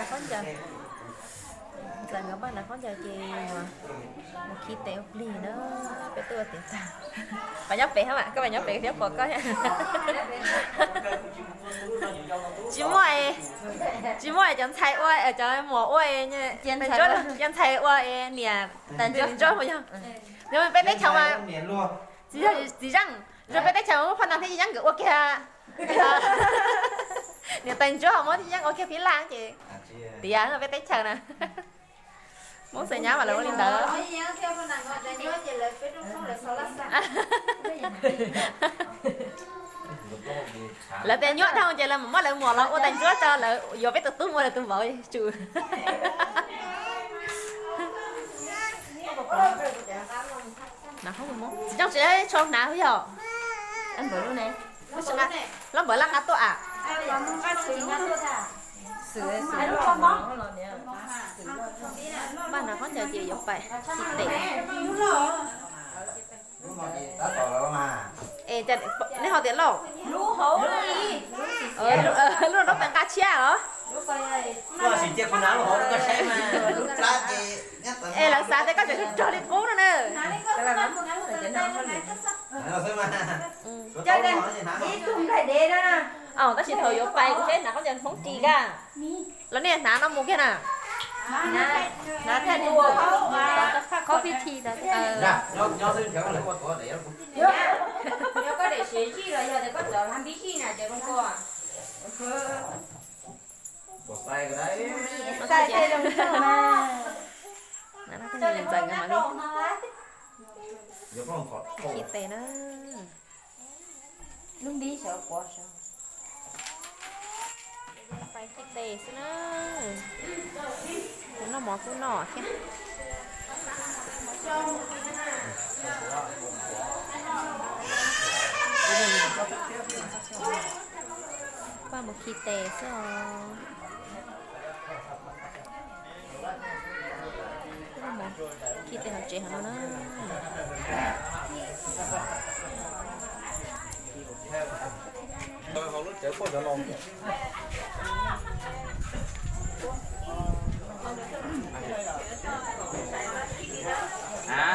Khaub ncaws, ntxawm nkawd npaj nram khaub ncaws ces yuav mus khi tes ua plig na, peb twb ua tiav tag. Pab nyob pem hab mas, koj pab nyob pem thiab pom koj thiab. Tsis muaj, tsis muaj cov ntxhais ua, cov muam ua, ntsuab cov ntxhais ua niam tais ntsuab puas yog? Yog peb teb chaws mas txiv zeej, yog peb teb chaws muab phaj nas thiab yeeb nkawd ua kiag. Niam tais ntsuab muab yeeb ua kiag phib laj ces tiav peb teb chaws na. Hmoob xeem nyab mas lawv ua li ntawd. Lawv tias nyuaj dhau ces lawv mam muab lawv muam los ua tais ntsuab rau lawv, yuav peb tus tub mus lawv tus vauv tsum. Tsis tau tsis tshua hnav yog. Lub npawg laj nqa tuaj am. Npaj nram khaub ncaws ces yuav pais khi tes. Es nej ho tias lauj, lub no pais nqa tshiab os. Es lawv xav tias koj tseem rog li qub no na. Tab sis thaum yuav pais kuv saib hnav khaub ncaws Hmoob ris kag. Los nej hnav no mus kiag na. Hnav thaj dua, koj pib khi. Ntxawm nkawd mam li khi tes na. Pais khi tes xwb na. Kuv noj mov kuj noj thiab. Paj mus khi tes xwb os. Khi tes hauv tsev hauv no na.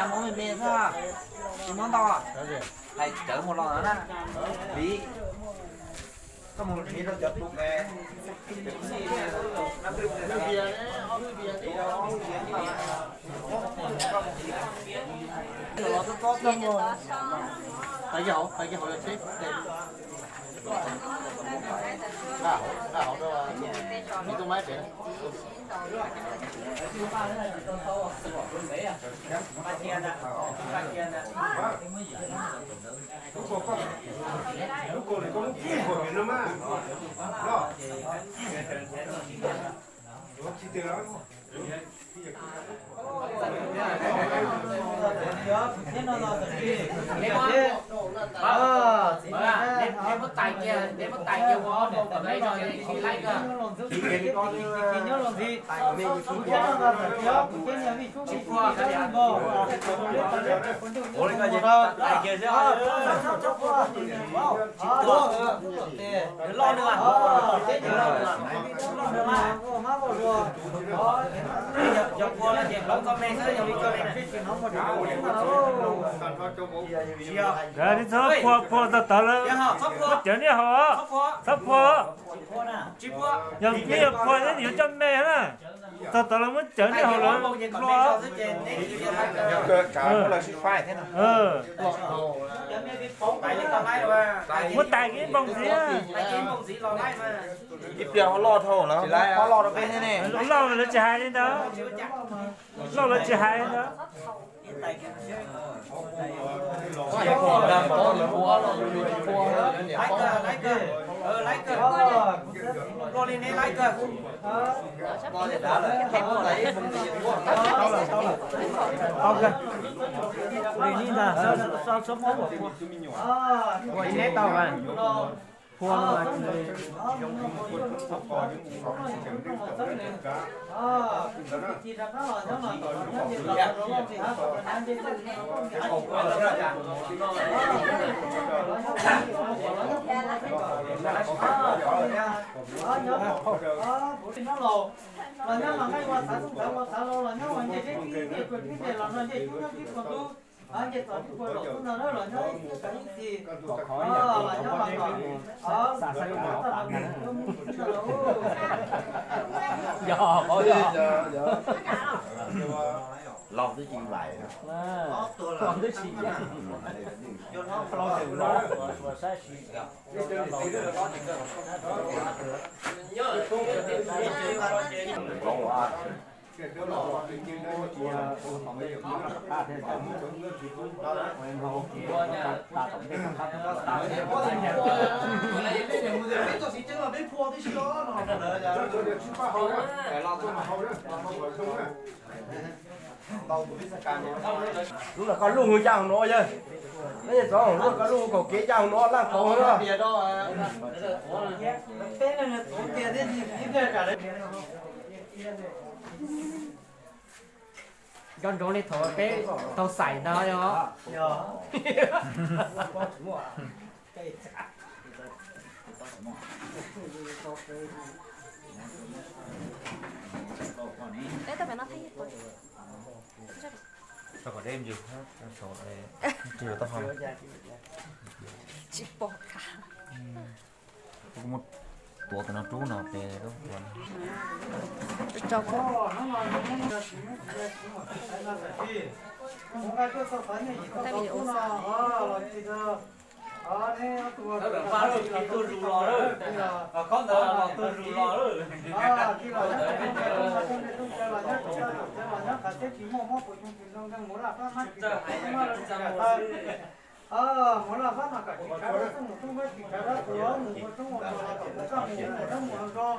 Muab me me xwb, tsis muab ntau. Hais cawv mus los no na. Li, koj mus hliv rau cov tus me. Tais kiag hauv, tais kiag hauv yog tsheb. Nqa hauv, nqa hauv rau, tus maib pem. Txhob phua, phua txog tod lawm muab cawv niaj haus, txhob phua. Yog nej yuav phua thiab yuav coj me na, txog tod lawm muab cawv niaj haus lawm. Muab tais kiag ib npoo ntxiv. Ib pliag ho loj dhau lawm, ho loj rau peb thiab ne. Loj lawv tsis hais li ntawd. Loj lawv tsis hais li ntawd. Tau kawg. Li ntag, tau kawg. Los nyob los nqaij ua xav txuj xav ua xav los, los nyob ua nce zeb tib nce pua tib nce los no nce tub nyob tib pua tub, nce txom tib pua los tub no los nyob ib txhia kawg ib txhia. Los nyob los kom xav xav yuav mus txog mus txog los. Yog, yog. Los twb tsis vais. Los twb tsis vais. Los twb tsis vais. Lub no koj lub hu ya hauv no yawg. Neb txov lub no koj lub hu kaum kev ya hauv no laj tau na. Nco ntsoov li thaum peb tau xais ntag yog. Peb tau pem no thaij. Tsis pom kav. Tuav tus no rub no ces rau kuv. Muab laj fab no kom tsis tshav dab txoog mus tub npab tsis tshav dab txoog mus ua tub ua no los kom mus kaj mus ua mus dab mus zoo.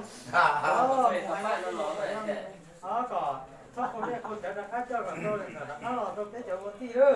Kom txhob qhau dej qhau cawv rov qab coj kom tau rov qab los rau peb cov ua tij lawm.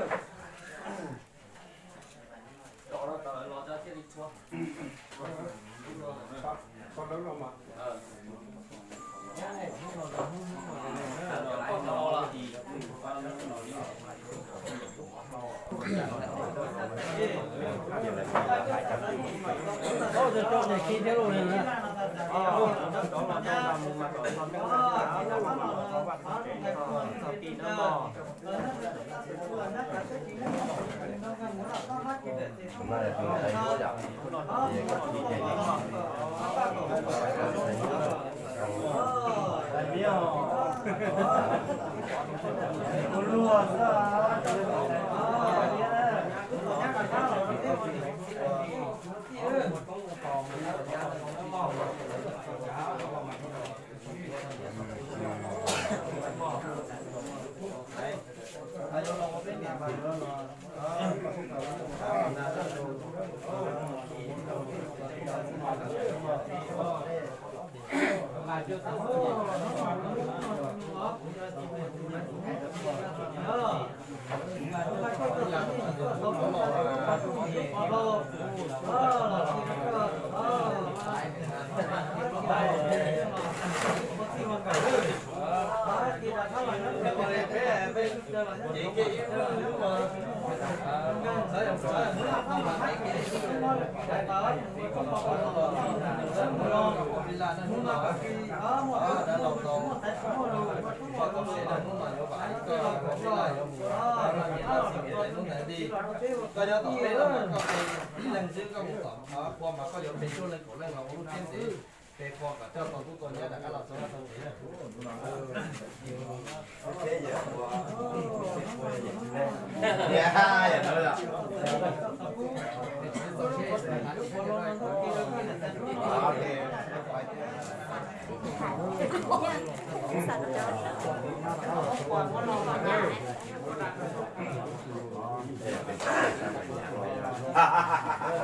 Koj nyob tom peb los mas koj ib leeg xwb, koj mus tom qhua mas koj yuav pe cuaj leej kaum leej los ua lub tsheb ntxiv, pe qhua kom coj tau tub tau nyab rov qab los txog tau kev.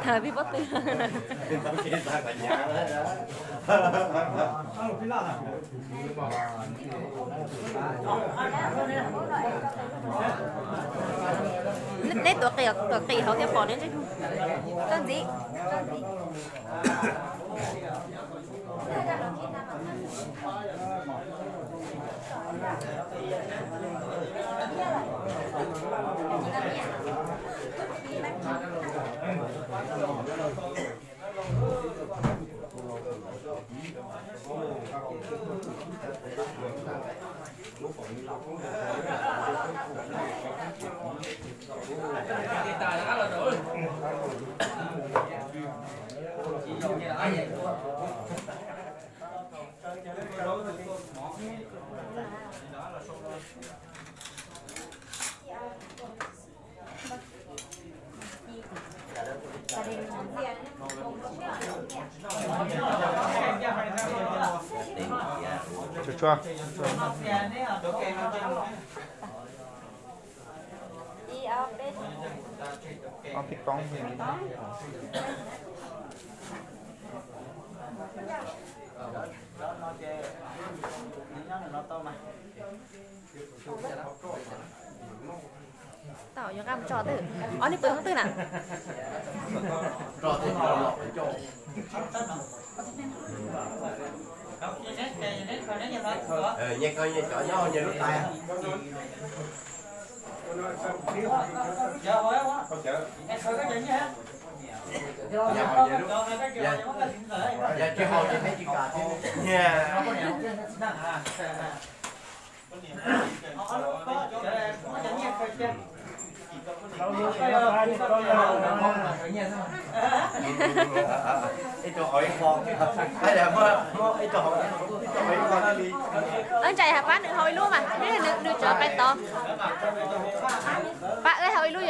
Peb pob tw. Neb tuav qis, tuav qis hauv thiab pom neb ntsej muag. Koj ntxiv. Tsuag tsuag. Ob peb koob. Tau, yuav nqa mus tso twg? Ob niag pw hoob twg na? Nyias khaws nyias cov nyob nyias lub tais. Yog tsis haus ces peb tsis kam thiab. Ib tug haus ib qho, ib tug haus ib qho li. Ntsa has pab nws haus ib lub mas, nws tseem pais tod. Pab wb haus ib lub,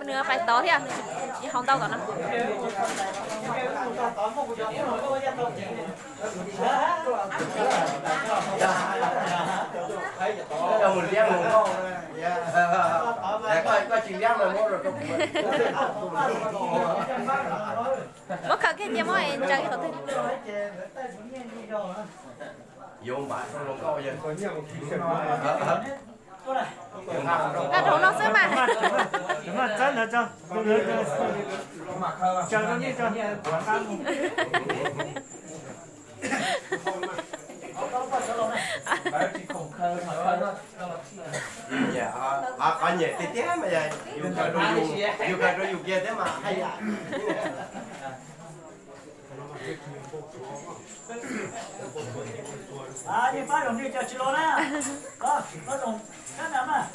nws pais tod thiab, nws tsis haus ntau tom no. Muab khaws kiag cia muab es ntsaws qhov twg. Nqa rau hauv no xwb mas. Qhov nyiam tiag tiag mas yog yus kawg rau yus kiag thiab mas haj yam. Yeej pab zaum nti cas tsis los na. Pab zaum kab na mas.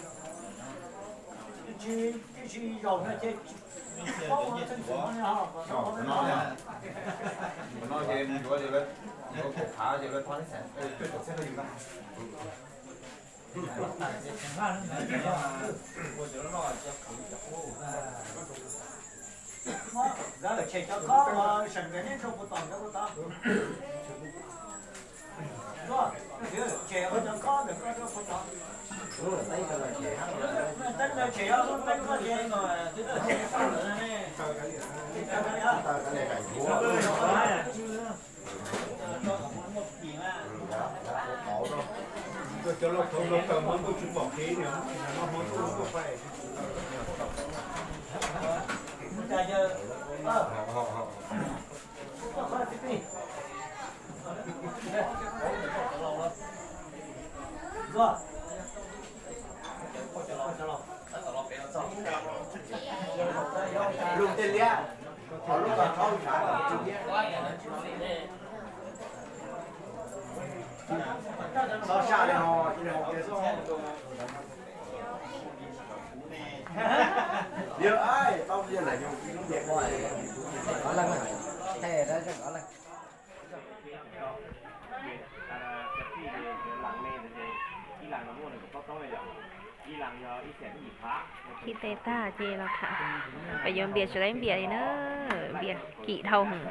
Tsis, tsis zaum no ces paub ua txheej xwm no. Ua no ces mus yuav, yuav kaum phav ces lawv txhob txheb yus na. Nkawd lawm tshem cov khob uas seem nkawd nyob rau puag tom nkawd puag tod. Tshem cov khob ntawm koj rau puag tod. Teeb ntawd tshem, teeb koj ces cov laus thaum laus taws hmoob ntuj tsis pom kev, noj hmoob ntuj noj tuaj faib. Lub tej liab, lub ko thaub ntshav, txhob saj li ho, cia li ho. Yog tau lub ntiag ko. Khi tes tag ces los tham. Peb yuav npias tsis tau ib npias li na, npias kim dhau heev.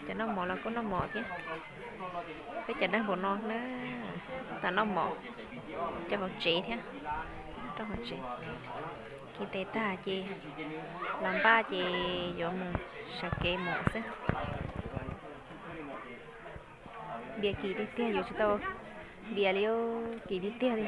Cov noj mov los kuj noj mov thiab. Peb cov dag npaum no na, tas noj mov coj hauv tsev thiab, rau hauv tsev. Khi tes tag ces los npaj ces yuav mus sawv kev mus xwb. Npias kim tiag tiag, yuav tsis tau npias li, kim tiag tiag li.